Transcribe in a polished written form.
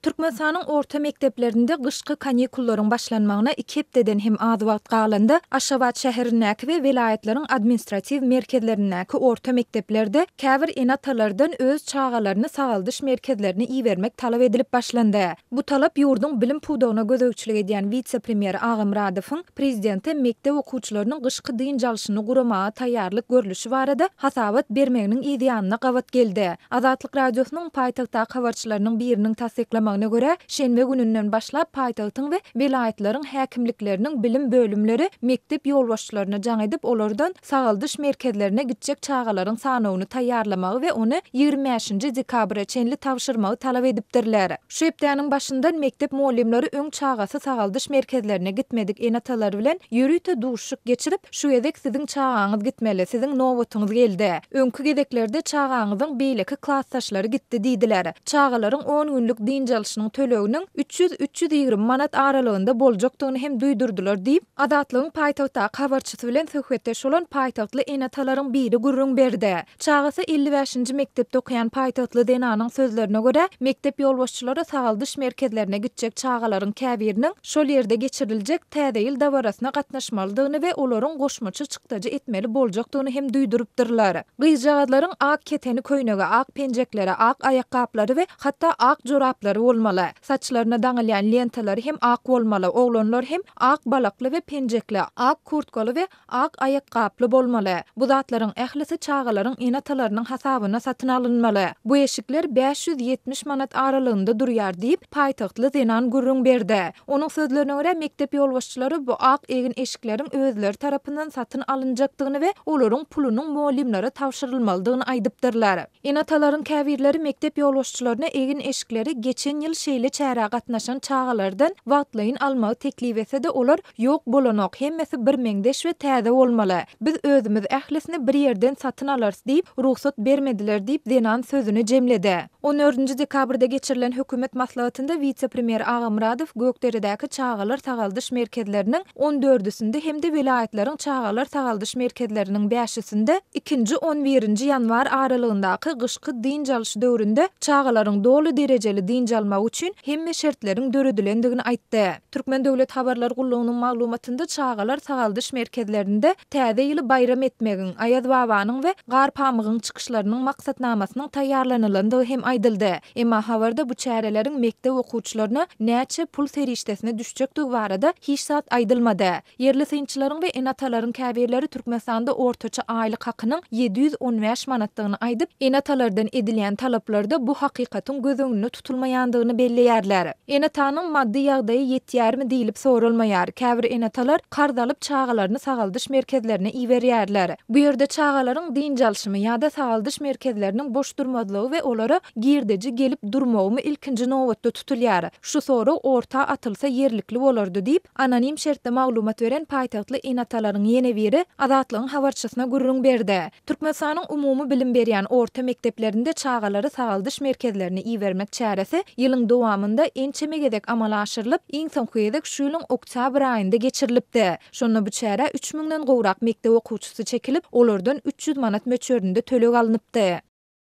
Türkmenistanyň orta mekdeplerinde gyşky kanikullaryň başlanmagyna iki hepdeden hem az wagt galanda, Aşgabat şäherindäki we welaýatlaryň administratiw merkezlerindäki orta mekdeplerde käbir ene-atalardan öz çagalaryny sagaldyş merkezlerine ibermek talap edilip başlandy. Bu talap ýurduň bilim pudagyna gözegçilik edýän wise-premýer Aga Myradowyň prezidente mekdep okuwçylarynyň gyşky dynç alşyny guramaga taýýarlyk görlüşi barada hasabat bermeginiň yzýanyna gabat geldi. Azatlyk Radiosynyň paýtagtdaky habarçylarynyň biriniň tassyklamagyna görä, şenbe gününden başlap paýtagtyň we welaýatlaryň häkimlikleriniň bilim bölümleri mekdep ýolbaşçylaryna jaň edip, olardan sagaldyş merkezlerine gitjek çagalaryň sanawyny taýýarlamagy we ony 25-nji dekabra çenli tabşyrmagy talap edipdirler. Şu hepdäniň başyndan mekdep mugallymlary öň çagasy sagaldyş merkezlerine gitmedik ene-atalar bilen ýörite duşuşyk geçirip, Şu gezek siziň çagaňyz gitmeli, siziň nobatyňyz geldi. Öňki gezeklerde çagaňyzyň beýleki klasdaşlary gitdi diýdiler. Çagalaryň on günlük dynç alyşynyň töleginiň 300, 320 manat aralygynda boljakdygyny hem duýdurdylar diýip, Azatlygyň paýtagtdaky habarçysy bilen söhbetdeş bolan paýtagtly ene-atalaryň biri gürrüň berdi. Çagasy 55-nji mekdepde okaýan paýtagtly zenanyň sözlerine görä, mekdep ýolbaşçylary sagaldyş merkezlerine gitjek çagalaryň käbiriniň şol ýerde geçiriljek Täze ýyl dabarasyna gatnaşmalydygyny we olaryň goşmaça çykdajy etmeli boljakdygyny hem duýdurypdyrlar. Gyzjagazlaryň ak keteni köýnegi, ak penjekleri, ak aýakgaplary we hatda ak joraplary bolmaly. Saçlaryna daňylýan lentalary hem ak bolmaly. Oglanlar hem ak balakly we penjekli, ak kurtkaly we ak aýakgaply bolmaly. Bu zatlaryň ählisi çagalaryň ene-atalarynyň hasabyna satyn alynmaly. Bu eşikler 570 manat aralygynda durýar diýip, paýtagtly zenan gürrüň berdi. Onuň sözlerine görä, mekdep ýolbaşçylary bu ak egin-eşikleriň özleri tarapyndan satyn alynjakdygyny we olaryň pulunyň mugallymlara tabşyrylmalydygyny aýdypdyrlar. Ene-atalaryň käbirleri mekdep ýolbaşçylaryna egin-eşikleri geçen ýyl şeýle çärä gatnaşan çagalardan wagtlaýyn almagy teklip etse-de, olar Ýok, bolanok, hemmesi birmeňzeş we täze bolmaly. Biz özümiz ählisini bir ýerden satyn alarys diýip, rugsat bermediler diýip, zenan sözüni jemledi. On dördünji dekabrda geçirilen hökümet maslahatynda wise-premýer Aga Myradow Gökderedäki çagalar sagaldyş merkezleriniň on dördüsinde hem-de welaýatlaryň çagalar sagaldyş merkezleriniň bäşisinde ikinji on birinji ýanwar aralygyndaky gyşky dynç alyş döwründe çagalaryň doly derejeli dynç almagy üçin hemme şertleriň döredilendigini aýtdy. Türkmen döwlet habarlar gullugynyň maglumatynda çagalar sagaldyş merkezlerinde Täze ýyly baýram etmegiň, Aýazbabanyň we Garpamygyň çykyşlarynyň maksatnamasynyň taýýarlanylandygy hem aýdyldy. Emma habarda bu çäreleriň mekdep okuwçylaryna näçe pul serişdesine düşjekdigi barada hiç zat aýdylmady. Ýerli synçylaryň we ene-atalaryň käbirleri Türkmenistanda ortaça aýlyk hakynyň 715 manatdygyny aýdyp, ene-atalardan edilýän talaplarda bu hakykatyň göz öňünde tutulmaýandygyny belleýärler. Ene-atanyň maddy ýagdaýy ýetýärmi diýlip soralmaýar. Käbir ene-atalar karz alyp çagalaryny sagaldyş merkezlerine iberýärler. Bu ýerde çagalaryň dynç alşymy ýa-da sagaldyş merkezleriniň boş durmazlygy we olara girdeji gelip durmagymy ilkinji nobatda tutulýar. Şu sorag orta atylsa ýerlikli bolardy diýip, anonim şertde maglumat beren paýtagtly ene-atalaryň ýene biri Azatlygyň habarçysyna gürrüň berdi. Türkmenistanyň umumy bilim berýän orta mekdeplerinde çagalary sagaldyş merkezlerine ibermek çäresi ýylyň dowamynda ençeme gezek amala aşyrylyp, iň soňky gezek şu ýylyň oktýabr aýynda geçirilipdi. Şonda bu çärä üç müňden gowrak mekdep okuwçysy çekilip, olardan 300 manat möçberinde töleg alnypdy.